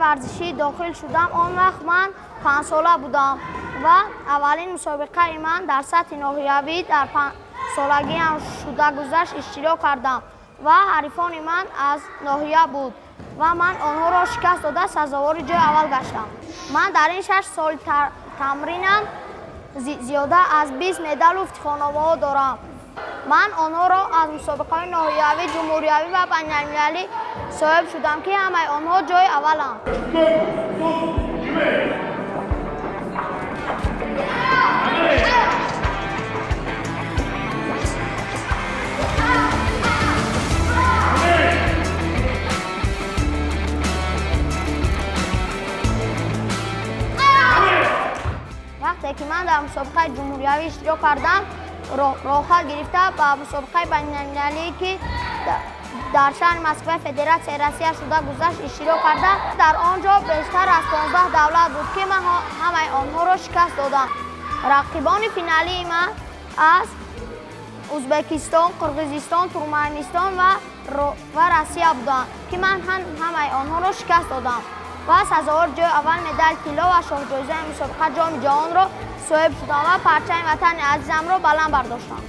Варзишӣ дохил шудам, он вақт ман 5 сола будам ва аввалин мусобиқаи ман дар сатҳи ноҳиявӣ дар 5 солагиам шуда гузашт, иштирок кардам ва ҳарифони ман аз ноҳия буд ва ман онҳоро шикаст дода, сазовори ҷои аввал гаштам. Ман дар ин 6 соли тамринам зиёда аз 20 медалу ифтихорномаҳо дорам. Ман онҳоро аз мусобиқаҳои ноҳиявӣ, ҷумҳуриявӣ ва байналмилалӣ соҳиб шудам, ки ҳамаи онҳо ҷои авваланд. Вақте ки ман дар мусобиқаи ҷумҳуриявӣ иштирок кардам, роҳхат гирифта ба мусобиқаи байналмилалие, ки дар шаҳри Москваи Федератсияи Россия шуда гузашт, иштирок карда. Дар он ҷо бештар аз 15 давлат буд, ки ман ҳамаи онҳоро шикаст додам. Рақибони финалии ман аз Ӯзбекистон, Қирғизистон, Туркманистон ва Россия буданд, ки ман ҳамаи онҳоро шикаст додам ва сазовори ҷои аввал, медали тилло ва шоҳҷоизаи мусобиқа, Ҷоми ҷаҳонро соҳиб шудам ва парчами ватани азизамро баланд бардоштам.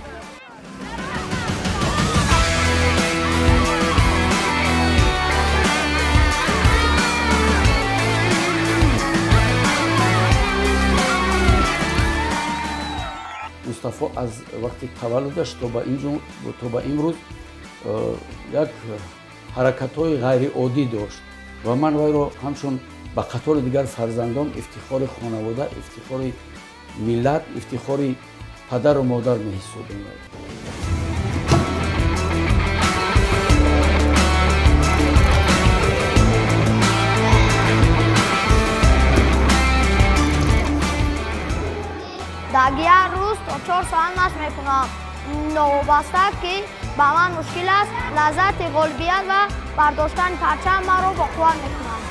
Мустафо аз вақти таваллудаш то ба имрӯз як ҳаракатҳои ғайриоддӣ дошт ва ман вайро ҳамчун ба қатори дигар фарзандон ифтихори хонавода, ифтихори миллат, ифтихори падару модар меҳисобем. Дар як рӯз то 4 соат машқ мекунам. Новобаста ки ба ман мушкил аст, лаззати ғолибият ва бардоштани парчам маро боқувват мекунад.